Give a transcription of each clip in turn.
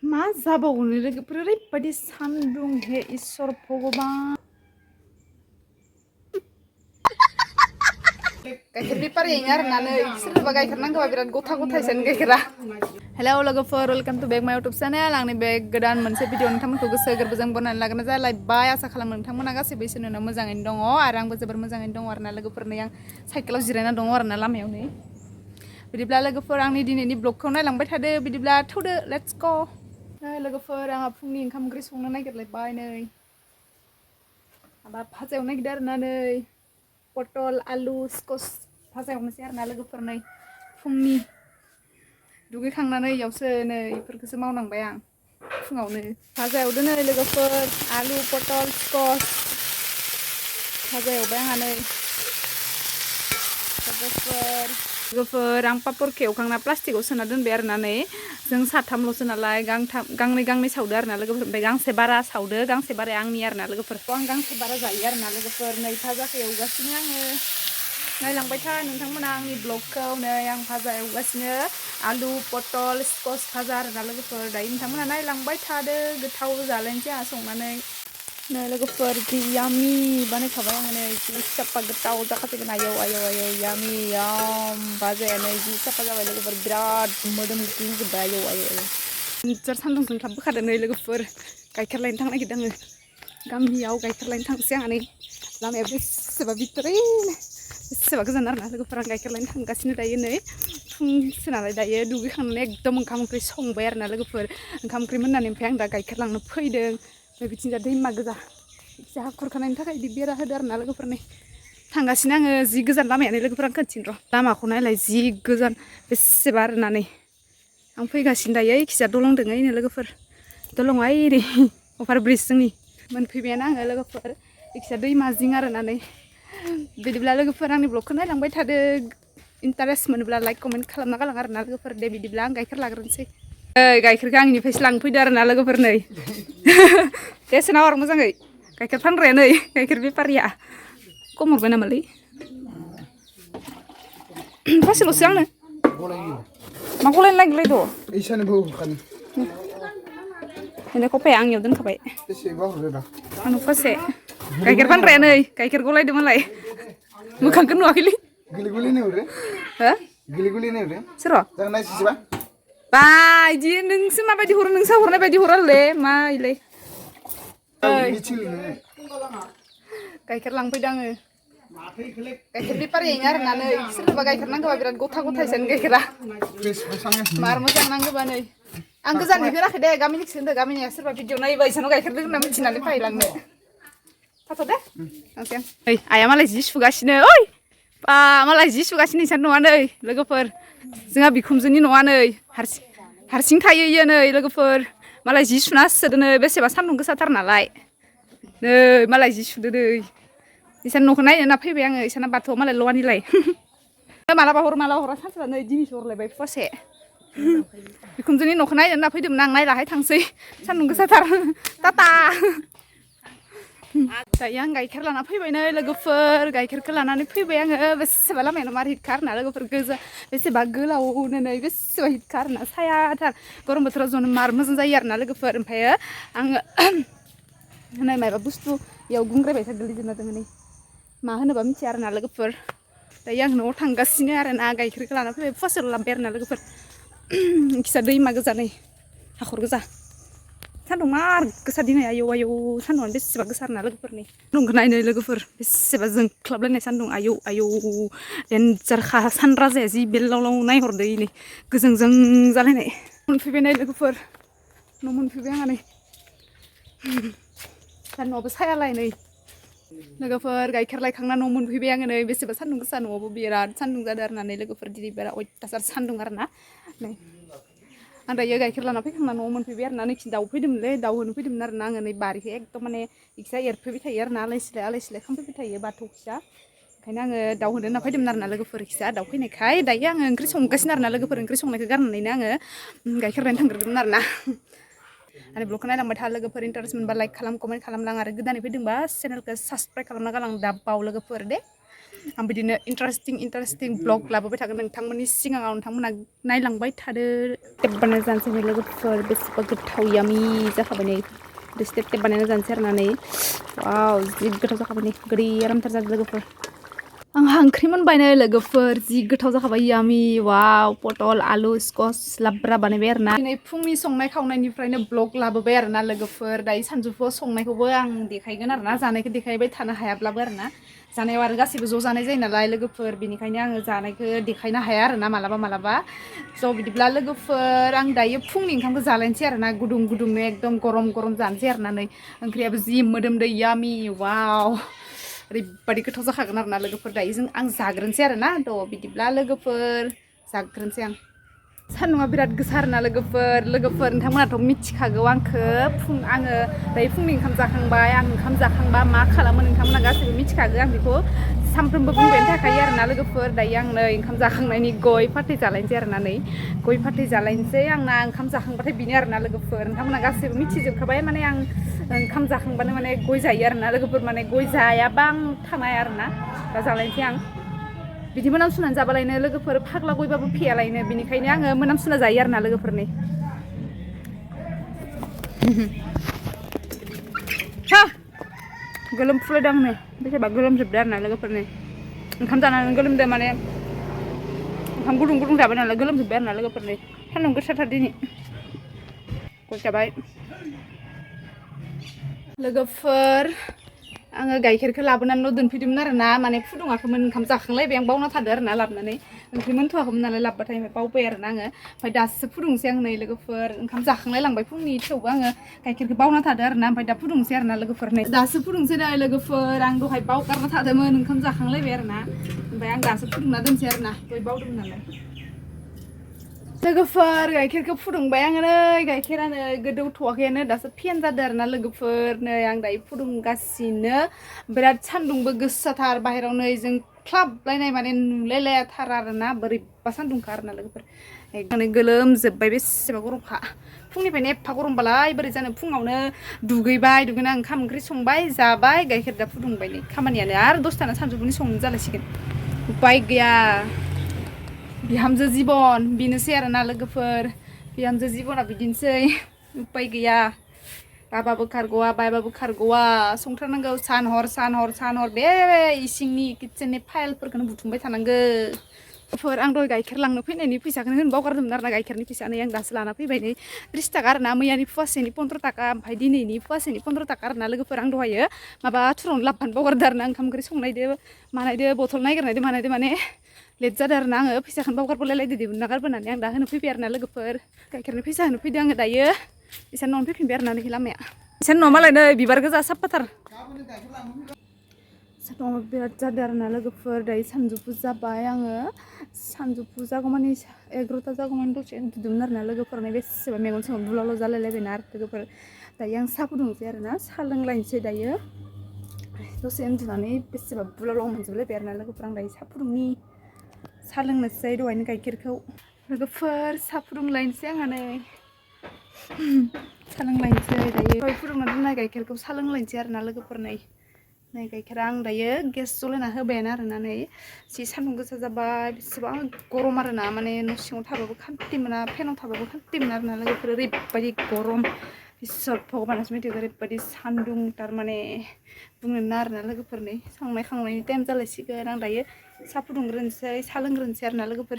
मा जाबावनो लोगोफोर ओरैबायदि सान्दुं हे इसोर भगबान गाइखेर बेफारियैनो आरोना नै सोरबा गाइखेर नांगौबा बिराद गथा गथायसो गाइखेरा हेलौ लोगोफोर वेलकाम टु बेक माय इउटुब चेनेल आंनि बे गोदान मोनसे भिडिअ नोंथांमोनखौ गोसो गोरबोजों बनायनानै लागोन जालायबाय आसा खालामो नोंथांमोना गासैबो इसोरनि मोजाङैनो दङ आरो आंबो जोबोर मोजाङैनो दङ आरोना लोगोफोर नै आं साइकेलाव जिरायना दङ आरोना लामायाव नै बिदिब्ला लोगोफोर आंनि दिनैनि ब्लगखौ नायलांबाय थादो बिदिब्ला थौदो लेट्स ग लोगोफोर आंहा फुंनि ओंखाम ओंख्रि संनो नागिरलायबाय नै माबा भाजा एवनो नागिरदों आरोना नै पटल आलु स्कस भाजा एवनोसै आरोना लोगोफोर नै फुंनि दुगैखांनानै इयावसो नै इफोरखौसो मावनांबाय आं फुङावनो भाजा एवदो नै लोगोफोर आलु पटल स्कस भाजा एवबाय आंहा नै लोगोफोर आं पापरखौ एवखांना प्लास्टिकआव सोना दोनबाय आरोना नै जों साथामल'सो नालाय गांनै सावदो आरोना लोगोफोर ओमफ्राय गांसे बारा सावदो गांसे बाराया आंनि आरोना लोगोफोर आं गांसे बारा जायो आरोना लोगोफोर नै भाजाखौ एवगासिनो आङो नायलांबाय था नोंथांमोना आंनि ब्लगखौ नै आं भाजा एवगासिनो आलु पटल स्कस भाजा आरोना लोगोफोर दायो नोंथांमोना नायलांबाय थादो गोथाव जालायनोसै आंहा संनानै नै लोगोफोर जि यामि बानायखाबाय आङो नै जि साफा गोथाव जाखासिगोन आयौ यामि भाजायानो जि साफा जाबाय लोगोफोर बिराद मोदोमग्लिजोब्बाय आयौ निजार सान्दुं दुंख्लाब बोखादों नै लोगोफोर गाइखेर लायनो थांनो नागिरदों आङो गामियाव गाइखेर लायनो थांसै आंहा नै लामाया बेसेबा बिथोरैनो बेसेबा गोजान आरोना लोगोफोर आं गाइखेर लायनो थांगासिनो दायो नै फुंसो नालाय दायो दुगैखांनानै एकदम ओंखाम ओंख्रि संबाय आरोना लोगोफोर ओंखाम ओंख्रि मोननानै ओमफ्राय आं दा गाइखेर लांनो फैदों ओमफ्राय बिथिंजा दैमा गोजा एसे हा खुरखानायनि थाखाय बिदि बेरा होदो आरोना लोगोफोर नै थांगासिनो आङो जि गोजान लामायानो लोगोफोर आं खोन्थिनो र' लामाखौ नायलाय जि गोजान बेसेबा आरोना नै आं फैगासिनो दायो एखिजा दलं दङ ओइनो लोगोफोर दलङा ओरै अभार ब्रिज जोंनि मोनफैबायानो आङो लोगोफोर एखिजा दैमा जिं आरोना नै बिदिब्ला लोगोफोर आंनि ब्लगखौ नायलांबाय थादो इन्टारेस्ट मोनोब्ला लाइक कमेन्ट खालामना गालां आरोना लोगोफोर दे बिदिब्ला आं गाइखेर लाग्रोनोसै गाइखेरखौ आंनिफ्रायसो लांफैदो आरोना लोगोफोर नै दे सोना हर मोजाङै गाइखेर फानग्राया नै गाइखेर बेफारिया खम हरबाय नामालै फासेल'सो आंनो मा गलायनो नागिरलायद' बेनो कफाया आंनियाव दोनखाबाय आंनो फसे गाइखेर फानग्राया नै गाइखेर गलायदो मालाय मोखांखौ नुवाखैलै सोर बा इदि नोंसो माबायदि हरो नोंसो हरनाय बायदि हरालै मा इलाय गाइखेर लांफैदो आङो गाइखेर बेफारियैनो आरोना नै सोरबा गाइखेर नांगौबा बिराद गथा गथायसो गाइखेरा मार मोजां नांगौबा नै आं गोजाननि होनाखै दे गामिनिखौसो होनदों गामिनिया सोरबा भिडिअ नायोबा इसानाव गाइखेर दं होनना मिथिनानै फायलांनो थाथ' दे थांसै आं ओइ आइया मालाय जि सुगासिनो ओइ बा मालाय जि सुगासिनो इसान नङा नै लोगोफोर जोंहा बिखुनजोनि नङा नै हारसिं थायो इयो नै लोगोफोर मालाय जि सुना होसोदो नै बेसेबा सान्दुं गोसाथार नालाय नै मालाय जि सुदो नै इसान न'खौ नायनो होनना फैबाय आङो इसाना बाथौआव मालाय लवानिलाय मालाबा हरा सानसेबा नै दिनैसो हरलायबाय फसे बिखुनजोनि न'खौ नायनो होनना फैदोंमोन आं नायलाहाय थांसै सान्दुं गोसाथार टाटा दायो आं गाइखेर लाना फैबाय नै लोगोफोर गाइखेरखौ लानानै फैबाय आङो बेसेबा लामायानो मार हिटखा आरोना लोगोफोर गोजा बेसेबा गोलावनो नै बेसेबा हिटखा आरोना सायाथार गरम बोथोराव जनो मार मोजां जायो आरोना लोगोफोर ओमफ्रायो आङो नै मायबा बुस्थु इयाव गुंग्रायबायसा गोलैजोबना दङ नै मा होनोबा मिथिया आरोना लोगोफोर दायो आं न'आव थांगासिनो आरोना गाइखेरखौ लाना फैबाय फवासेल' लांबाय आरोना लोगोफोर इखिजा दैमा गोजा नै हाखर गोजा सान्दुं मार गोसा दिनै आयौ सान्दुंआनो बेसेबा गोसा आरोना लोगोफोरनि सान्दुंखौ नायनो लोगोफोर बेसेबा जोंख्लाबलायनाय सान्दुं आयौ देनजारखा सानराजाया जि बेललावलाव नायहरदो नै गोजोंजों जालायनाय मोनफैबाय नै लोगोफोर न' मोनफैबाय आंहा नै सान्दुंआबो सायालाय नै लोगोफोर गाइखेर लायखांना न' मोनफैबाय आङो नै बेसेबा सान्दुं गोसा न'आवबो बिराद सान्दुं जादों आरोना नै लोगोफोर दिनै बिराद अयथासार सान्दुं आरोना नै आं दायो गाइखेर लाना फैखांना न'आव मोनफैबाय आरोना नैखि दाउ फैदोंमोनलै दाउ होनो फैदोंमोन आरोना आङो नै बारिखौ एकदम माने इखिजा एरफैबाय थायो आरोना आलाय सिलाय खालामफैबाय थायो बाथौ खिजा ओंखायनो आङो दाउ होनो होनना फैदोंमोन आरोना लोगोफोर खिजा दाउ फैनायखाय दायो आङो ओंख्रि संगासिनो आरोना लोगोफोर ओंख्रि संनायखौ गारनानैनो आङो गाइखेर लायनो थांग्रोदोंमोन आरोना आरो ब्लगखौ नायलांबाय था लोगोफोर इन्टारेस्ट मोनबा लाइक खालाम कमेन्ट खालामलां आरो गोदानै फैदोंबा चेनेलखौ साबसक्राइब खालामना गालां दा बाव लोगोफोर दे आं बिदिनो इन्टारेस्टिं ब्लग लाबोबाय थागोन नोंथांमोननि सिगाङाव नोंथांमोना नायलांबाय थादो स्टेप बानायना जानोसै लोगोफोर बेसेबा गोथाव यामि जाखाबाय नै स्टेप बानायना जानोसै आरोना नै वाव जि गोथाव जाखाबाय नै गोदै आरामथार जादों लोगोफोर आंहा ओंख्रि मोनबाय नै लोगोफोर जि गोथाव जाखाबाय यामि वाव पटल आलु स्कस लाब्रा बानायबाय आरोना दिनै फुंनि संनाय खावनायनिफ्रायनो ब्लग लाबोबाय आरोना लोगोफोर दायो सानजौफुआव संनायखौबो आं देखायगोन आरोना जानायखौ देखायबाय थानो हायाब्लाबो आरोना जानायाव आरो गासैबो ज' जानाय जायो नालाय लोगोफोर बेनिखायनो आङो जानायखौ देखायनो हाया आरोना मालाबा स' बिदिब्ला लोगोफोर आं दायो फुंनि ओंखामखौ जालायनोसै आरोना गुदुंनो एकदम गरम जानोसै आरोना नै ओंख्रियाबो जि मोदोमदो यामि वाव ओरैबादि गोथाव जाखागोन आरोना लोगोफोर दायो आं जाग्रोनोसै आरोना थ' बिदिब्ला लोगोफोर जाग्रोनोसै आं सान्दुङा बिराद गोसा आरोना लोगोफोर नोंथांमोनाथ' मिथिखागौ आङो दायो फुंनि ओंखाम जाखांबाय आं ओंखाम जाखांबा मा खालामो नोंथांमोना गासैबो मिथिखागौ आं बेखौ सानफ्रोमबो बुंबायानो थाखायो आरोना लोगोफोर दायो आं नै ओंखाम जाखांनायनि गय फाथै जालायनोसै आरोना नै गय फाथै जालायनोसै आंना ओंखाम जाखांबाथाय बिनो आरोना लोगोफोर नोंथांमोना गासैबो मिथिजोबखाबाय माने आं ओंखाम जाखांबानो माने गय जायो आरोना लोगोफोर माने गय जायाबा आं थानो हाया आरोना दा जालायनोसै आं बिदि मोनामसुनानै जाबालायनो लोगोफोर फाग्ला गयबाबो फेयालायनो बिनिखायनो आङो मोनामसुना जायो आरोना लोगोफोरनि गोलोमफ्रुलायदों आं नै बेसेबा गोलोमजोबदो आरोना लोगोफोरनि ओंखाम जानानै गोलोमदो माने ओंखाम गुदुं जाबाय नालाय गोलोमजोब्बाय आरोना लोगोफोरनि सान्दुं गोसाथार दिनै गय जाबाय लोगोफोर आङो गाइखेरखौ लाबोनानैल' दोनफैदोंमोन आरोना माने फुदुङाखैमोन ओंखाम जाखांलायबाय आं बावना थादो आरोना लाबोनानै ओंख्रि मोनथ'वाखैमोन नालाय लाबोबाथाय बावबाय आरोना आङो ओमफ्राय दासो फुदुंसै आं नै लोगोफोर ओंखाम जाखांलाय लांबाय फुंनि थेवबो आङो गाइखेरखौ बावना थादो आरोना ओमफ्राय दा फुदुंसै आरोना लोगोफोर नै दासो फुदुंसै नै लोगोफोर आं दहाय बावगारना थादोंमोन ओंखाम जाखांलायबाय आरोना ओमफ्राय आं दासो फुदुंना दोनसै आरोना दहाय बावदोंमोन नालाय लोगोफोर गाइखेरखौ फुदुंबाय आङो नै गाइखेरा नै गोदौथ'वाखैयानो दासो फेन जादों आरोना लोगोफोर नै आं दायो फुदुंगासिनो बिराद सान्दुंबो गोसाथार बाहेराव नै जों ख्लाबलायनाय माने नुलायलायाथार आरोना बोरैबा सान्दुंखा आरोना लोगोफोर एकदम गोलोमजोब्बाय बेसेबा गरमखा फुंनिफ्रायनो एफा गरमबालाय बोरै जानो फुङावनो दुगैना ओंखाम ओंख्रि संबाय जाबाय गाइखेर दा फुदुंबाय नै खामानियानो आरो दसथाना सानजौफुनि संनो जालायसिगोन उपाय गैया बिहामजो जिबन बेनोसै आरोना लोगोफोर बिहामजो जिबना बिदिनोसै उपाय गैया बाबाबो खारग'वा बायबाबो खारग'वा संथारनांगौ सान हर बे इसिंनि किटचेननि फाइलफोरखौनो बुथुमबाय थानांगौ आं दहाय गाइखेर लांनो फैनायनि फैसाखौनो होनो बावगारदोंमोन आरोना गाइखेरनि फैसा नै आं दासो लाना फैबाय नै 30 थाखा आरोना मैयानि फवासेनि 15 थाखा ओमफ्राय दिनैनि फवासेनि 15 थाखा आरोना लोगोफोर आं दहायो माबा थुरावनो लाबोफानो बावगारदों आरोना ओंखाम ओंख्रि संनायदो मानायदो बथल नागिरनायदो माने लेट जादों आरोना आङो फैसाखौनो बावगारबोलायलायदो दिहुनना गारबोनानै आं दा होनो फैबाय आरोना लोगोफोर गाइखेरनि फैसा होनो फैदों आङो दायो इसान न'आवनो फैफिनबाय आरोना नै लामाया इसान न'आव मालाय नै बिबार गोजा साफाथार सान्दुङा बिराद जादों आरोना लोगोफोर दायो सानजौफु जाबाय आङो सानजौफु जागौमानि 11ता जागौमानि दसे उन्दुदोंमोन आरोना लोगोफोरनि बेसेबा मेगन सिङाव बुलाल' जालायलायबायना आरो लोगोफोर दायो आं साहा फुदुंसै आरोना साहा लोंलायनोसै दायो दसे उन्दुनानै बेसेबा बुलाल' मोनजोबलायबाय आरोना लोगोफोर आं दायो साहा फुदुंनि साहा लोंनोसै दहायनो गाइखेरखौ लोगोफोर साहा फुदुंलायनोसै आंहा नै साहा लोंलायनोसै दायो दहाय फुदुंना दोननाय गाइखेरखौ साहा लोंलायनोसै आरोना लोगोफोर नै गाइखेरा आं दायो गेस जलायना होबायानो आरोना नै जि सान्दुं गोसा जाबाय बेसेबां गरम आरोना माने न' सिङाव थाबाबो खान्थि मोना फेनाव थाबाबो खान्थि मोना आरोना लोगोफोर ओरैबायदि गरम इसोर भगबानासो मिथिगौ ओरैबायदि सान्दुं थारमाने बुंनोना आरोना लोगोफोर नै संनाय खावनायनि टाइम जालायसिगोन आं दायो साहा फुदुंग्रोनोसै साहा लोंग्रोनोसै आरोना लोगोफोर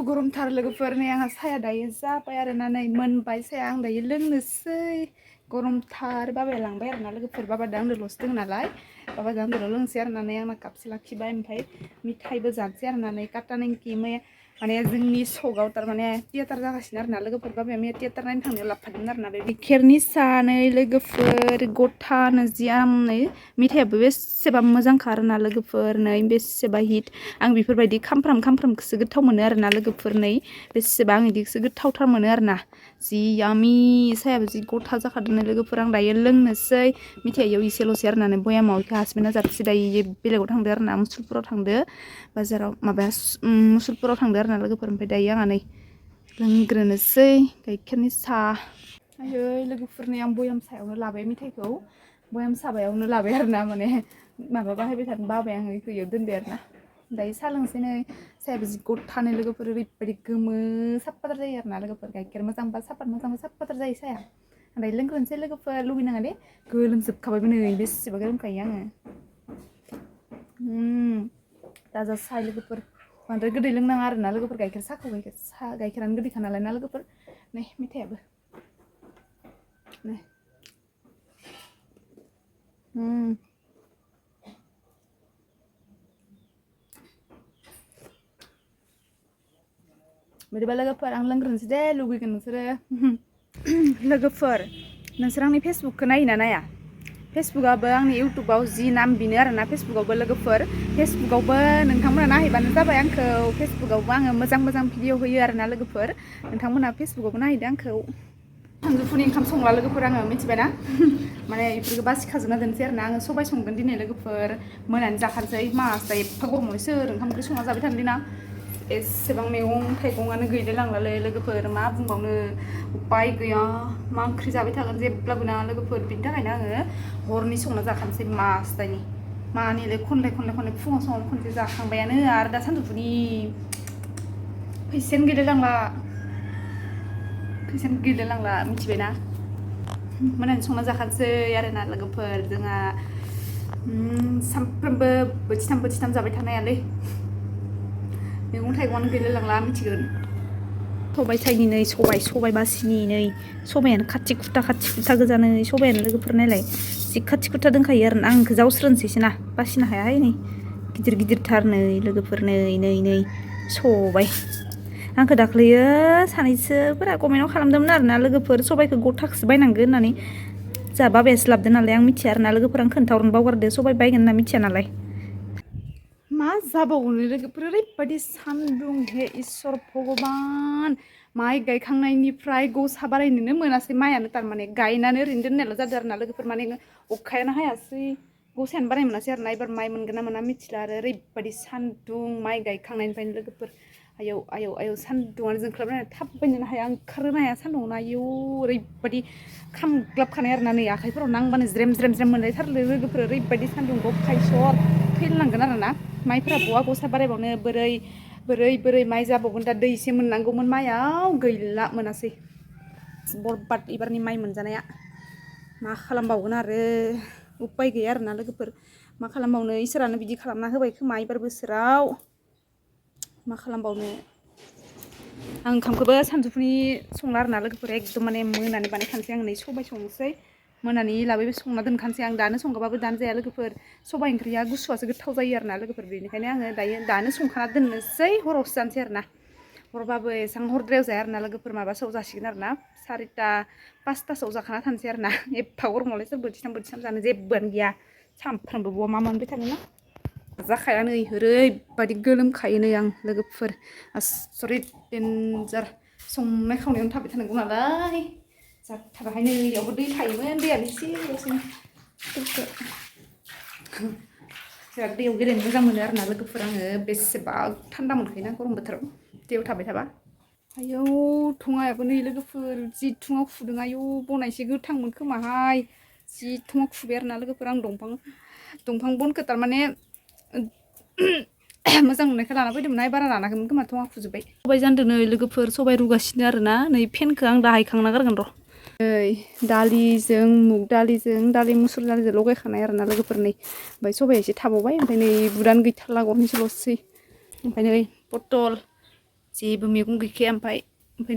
गरमथार लोगोफोर नै आंहा साया दायो जाबाय आरोना नै मोनबाय साया आं दायो लोंनोसै गरमथार बाबाया लांबाय आरोना लोगोफोर बाबादो आंदोल'सो दङ नालाय बाबाजों आंदोल' लोंसै आरोना नै आंना कापसे लाखिबाय ओमफ्राय मिथाइबो जानोसै आरोना नै काटा नेमकि माने जोंनि सकआव थारमाने थियेटार जागासिनो आरोना लोगोफोर बाबाया मैया थियेटार नायनो थांनायाव लाबोफादोंमोन आरोना बे गाइखेरनि साहा नै लोगोफोर गथानो जि आराम नै मिथाइयाबो बेसेबा मोजांखा आरोना लोगोफोर नै बेसेबा हिट आं बेफोरबायदि खामफ्रामखौसो गोथाव मोनो आरोना लोगोफोर नै बेसेबा आं बिदिखौसो गोथावथार मोनो आरोना जि यामि सायाबो जि गथा जाखादों नै लोगोफोर आं दायो लोंनोसै मिथाइयाव इसेल'सै आरोना नै बयामाव बेखौ हासबेन्डआ जाबोसै दायो बेलेगाव थांदो आरोना मुसुलपुराव थांदो बाजाराव माबाया मुसुलपुराव थांदो आरोना लोगोफोर ओमफ्राय दायो आंहा नै लोंग्रोनोसै गाइखेरनि साहा आयै लोगोफोरनि आं बयाम सायावनो लाबाय मिथाइखौ बयाम साबायावनो लाबाय आरोना माने माबा बाहायबाय थानो बाबाय आङो इखौ इयाव दोनबाय आरोना दायो साहा लोंसै नै साहायाबो जि गथानो लोगोफोर ओरैबायदि गोमो साफाथार जायो आरोना लोगोफोर गाइखेर मोजांबा सापात मोजांबा साफाथार जायो साहाया ओमफ्राय लोंग्रोनोसै लोगोफोर लुगैनाङा दे गोलोमजोबखाबायबो नै बेसेबा गोलोमखायो आङो दाजा साहा लोगोफोर बांद्राय गोदै लोंनाङा आरोना लोगोफोर गाइखेर साहाखौ गाइखेरानो गोदैखा नालाय ना लोगोफोर नै मेथाइयाबो नै बिदिबा लोगोफोर आं लोंग्रोनोसै दे लुगैगोन नोंसोरो लोगोफोर नोंसोर आंनि फेसबुकखौ नायोना नाया फेसबुकआबो आंनि इउटुबाव जि नाम बिनो आरोना फेसबुकआवबो लोगोफोर फेसबुकआवबो नोंथांमोना नायहैबानो जाबाय आंखौ फेसबुकआवबो आङो मोजां भिडिअ होयो आरोना लोगोफोर नोंथांमोना फेसबुकआवबो नायहैदो आंखौ सानजौफुनि ओंखाम संला लोगोफोर आङो मिथिबायना माने बेफोरखौ बासिखाजोबना दोनसै आरोना आङो सबाय संगोन दिनै लोगोफोर मोनानि जाखानोसै मासदा एफा गरमाव सोर ओंखाम ओंख्रि संना जाबाय थानो दिना एसेबां मैगं थाइगङानो गैलाय लांलालै लोगोफोर मा बुंबावनो उपाय गैया मा ओंख्रि जाबाय थागोन जेब्लाबो ना लोगोफोर बिनि थाखायनो आङो हरनि संना जाखानोसै मासदानि मानिले खनले फुङाव समाव खनसे जाखांबायानो आरो दा सानजौफुनि फैसायानो गैलाय लांला मिथिबायना मोनानि संना जाखानोसै आरोना लोगोफोर जोंहा सानफ्रोमबो बोथिथाम जाबाय थानायालै मैगं थाइगङानो गैलाय लांला मिथिगोन सबाय सायनि नै सबाय बासिनि नै सबायानो खाथि खुथा गोजा नै सबायानो लोगोफोर नायलाय जि खाथि खुथा दोनखायो आरोना आं इखौ जावस्रोनोसैसो ना बासिनो हायाहाय नै गिदिरथार नै लोगोफोर नै सबाय आंखौ दाख्लैयो सानैसोफोरा कमेन्टआव खालामदोंमोन आरोना लोगोफोर सबायखौ गथाखौसो बायनांगो होननानै जोंहा बाबायासो लाबोदों नालाय आं मिथिया आरोना लोगोफोर आं खोन्थाहरनो बावगारदो सबाय बायगोन होनना मिथिया नालाय मा जाबावनो लोगोफोर ओरैबायदि सान्दुं हे इसोर भगबान माइ गायखांनायनिफ्राय गसा बारायनोनो मोनासै माइयानो थारमाने गायनानै ओरैनो दोननायल' जादों आरोना लोगोफोर माने अखायानो हायासै गसायानो बारायनो मोनासै आरोना एबार माइ मोनगोन ना मोना मिथिला आरो ओरैबायदि सान्दुं माइ गायखांनायनिफ्रायनो लोगोफोर आयौ सान्दुङानो जोंख्लाबनानै थाबायनोनो हाया ओंखारनोनो हाया सान्दुङावनो आयौ ओरैबायदि खामग्लाबखानाय आरोना नै आखाइफोराव नांबानो ज्रेम मोनलायथारो लोगोफोर ओरैबायदि सान्दुं गखायसर थैलांगोन आरोना माइफोरा बहा गसा बारायबावनो बोरै माइ जाबावगोन दा दै एसे मोननांगौमोन माइयाव गैला मोनासै बरबाद एबारनि माइ मोनजानाया मा खालामबावगोन आरो उपाय गैया आरोना लोगोफोर मा खालामबावनो इसोरानो बिदि खालामना होबाय खोमा एबार बोसोराव मा खालामबावनो आं ओंखामखौबो सानजौफुनि संला आरोना लोगोफोर एकदम माने मोनानि बानायखानोसै आं नै सबाय संनोसै मोनानि लाबोबाय संना दोनखानोसै आं दानो संगाबाबो दानो जाया लोगोफोर सबाय ओंख्रिया गुसुआसो गोथाव जायो आरोना लोगोफोर बेनिखायनो आङो दानो संखाना दोननोसै हरावसो जानोसै आरोना हरबाबो एसेबां हरद्रायाव जाया आरोना लोगोफोर माबासोआव जासिगोन आरोना 4टा 5टासोआव जाखाना थानोसै आरोना एफा गरमावलाय सोर बोथिथाम जानो जेबोआनो गैया सानफ्रामबो बहा मा मोनबाय थानो ना जाखाया नै ओरैबायदि गोलोमखायो नै आं लोगोफोर आसरित डेन्जार संनाय खावनायावनो थाबाय थानांगौ नालाय जाथाराहाय नै इयावबो दै थायोमोन दैयानो एसेल'सै बिराद दैयाव गेलेनो मोजां मोनो आरोना लोगोफोर आङो बेसेबा थान्दा मोनखायोना गरम बोथोराव दैयाव थाबाय थाबा आयौ थङायाबो नै लोगोफोर जि थुङाव खुदों आयौ बनायसे गोथांमोन खोमाहाय जि थुङाव खुबाय आरोना लोगोफोर आं दंफां बनखौ थारमाने मोजां नुनायखौ लाना फैदोंमोन बारा लानाखैमोन खोमा थङा खुजोब्बाय सबाय जानदों नै लोगोफोर सबाय रुगासिनो आरोना नै फेनखौ आं दाहायखांना गारगोन र' दालिजों मुग दालि मुसुर दालिजों लगायखानाय आरोना लोगोफोर नै ओमफ्राय सबाया एसे थाबावबाय ओमफ्राय नै बुदानो गैथारला गरनैसोल'सै ओमफ्राय नै पटल जेबो मैगं गैखाया ओमफ्राय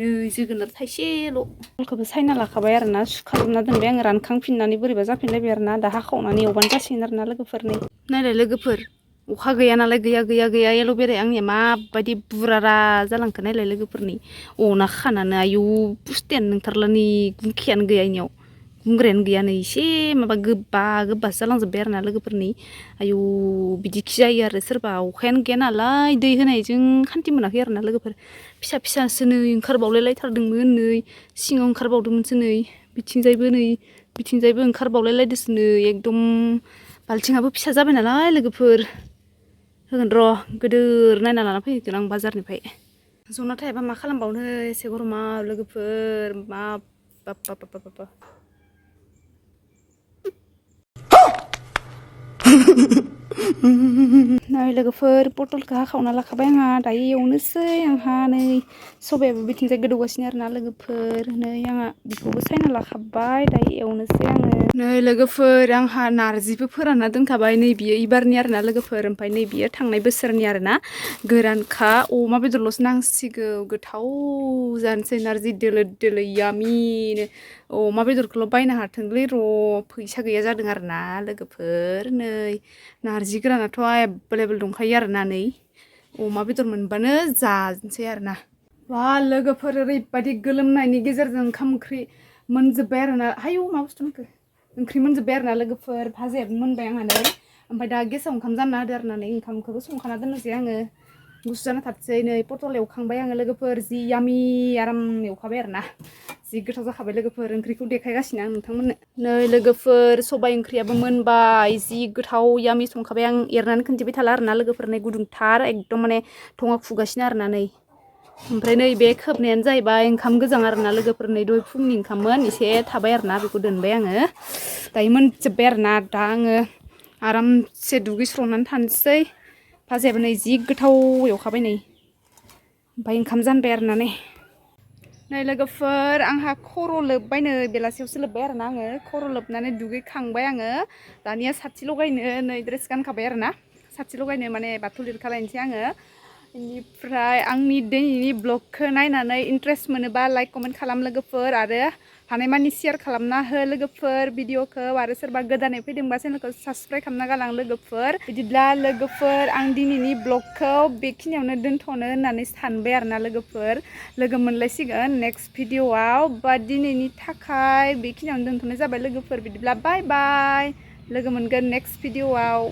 नै जोगोनार थाइसेल' पटलखौबो सायना लाखाबाय आरोना सुखाजोबना दोनबाय आङो रानखांफिननानै बोरैबा जाफिनलायबाय आरोना दा हाखावनानै एवबानो जासिगोन आरोना लोगोफोर नै नायलाय लोगोफोर अखा गैया नालाय गैया एल'बेराया आंनिया माबायदि बुरारा जालांखो नायलाय लोगोफोरनि अना खानानै आयौ पुस्टियानो नोंथारला नै गुंखियानो गैया इनियाव गुंग्रायानो गैया नै एसे माबा गोबासो जालांजोब्बाय आरोना लोगोफोरनि आयौ बिदिखि जायो आरो सोरबा अखायानो गैया नालाय दै होनायजों खान्थि मोनाखै आरोना लोगोफोर फिसासो नै ओंखारबावलायलायथारदोंमोन नै सिङाव ओंखारबावदोंमोनसो नै बिथिंजायबो ओंखारबावलायलायदोंसो नै एकदम बाल्थिङाबो फिसा जाबाय नालाय लोगोफोर होगोन र' गोदोर नायना लाना फैगोन आं बाजारनिफ्राय जना थायाबा मा खालामबावनो एसे गरमाव लोगोफोर मा बाब नै लोगोफोर पटलखौ हाखावना लाखाबाय आंहा दायो एवनोसै आंहा नै सबायाबो बिथिंजाय गोदौगासिनो आरोना लोगोफोर नै आंहा बेखौबो सायना लाखाबाय दायो एवनोसै आङो नै लोगोफोर आंहा नारजिबो फोरानना दोनखाबाय नै बियो इबारनि आरोना लोगोफोर ओमफ्राय नै बियो थांनाय बोसोरनि आरोना गोरानखा अमा बेदरल'सो नांसिगौ गोथाव जानोसै नारजि दोलो दोलो यामिनो अमा बेदरखौल' बायनो हाथोंलै र' फैसा गैया जादों आरोना लोगोफोर नै नारजि गोरानाथ' एभेलेबेल दंखायो आरोना नै अमा बेदर मोनबानो जाजोबसै आरोना बा लोगोफोर ओरैबायदि गोलोमनायनि गेजेरजों ओंखाम ओंख्रि मोनजोब्बाय आरोना हायु मा बुस्थु नांखो ओंख्रि मोनजोब्बाय आरोना लोगोफोर भाजायाबो मोनबाय आंहा नै ओमफ्राय दा गेसाव ओंखाम जानना होदो आरोना नै ओंखामखौबो संखाना दोननोसै आङो गुसु जाना थाथोंसै नै पटल एवखांबाय आङो लोगोफोर जि यामि आराम एवखाबाय आरोना जि गोथाव जाखाबाय लोगोफोर ओंख्रिखौ देखायगासिनो आं नोंथांमोननो नै लोगोफोर सबाइ ओंख्रियाबो मोनबाय जि गोथाव यामि संखाबाय आं एरनानै खोनथिबाय थाला आरोना लोगोफोर नै गुदुंथार एकदम माने थङा खुगासिनो आरोना नै ओमफ्राय नै बे खोबनायानो जाहैबाय ओंखाम गोजां आरोना लोगोफोर नै दहाय फुंनि ओंखाममोन एसे थाबाय आरोना बेखौ दोनबाय आङो दायो मोनजोब्बाय आरोना दा आङो आरामसे दुगैस्र'नानै थानोसै भाजायाबो नै जि गोथाव एवखाबाय नै ओमफ्राय ओंखाम जानबाय आरोना नै लोगोफोर आंहा खर' लोबबाय नै बेलासियावसो लोबबाय आरोना आङो खर' लोबनानै दुगैखांबाय आङो दानिया साथि लगायनो नै ड्रेस गानखाबाय आरोना साथि लगायनो माने बाथौ लिरखालायनोसै आङो बेनिफ्राय आंनि दिनैनि ब्लगखौ नायनानै इन्ट्रेस्ट मोनोबा लाइक कमेन्ट खालाम लोगोफोर आरो हानायमानि शेयार खालामना हो लोगोफोर भिडिअखौ आरो सोरबा गोदानै फैदोंबा चेनेलखौ साबस्क्राइब खालामना गालां लोगोफोर बिदिब्ला लोगोफोर आं दिनैनि ब्लगखौ बेखिनियावनो दोनथ'नो होननानै सानबाय आरोना लोगोफोर लोगो मोनलायसिगोन नेक्स्ट भिडिअआव बाट दिनैनि थाखाय बेखिनियावनो दोनथ'नाय जाबाय लोगोफोर बिदिब्ला बाय बाय लोगो मोनगोन नेक्स्ट भिडिअआव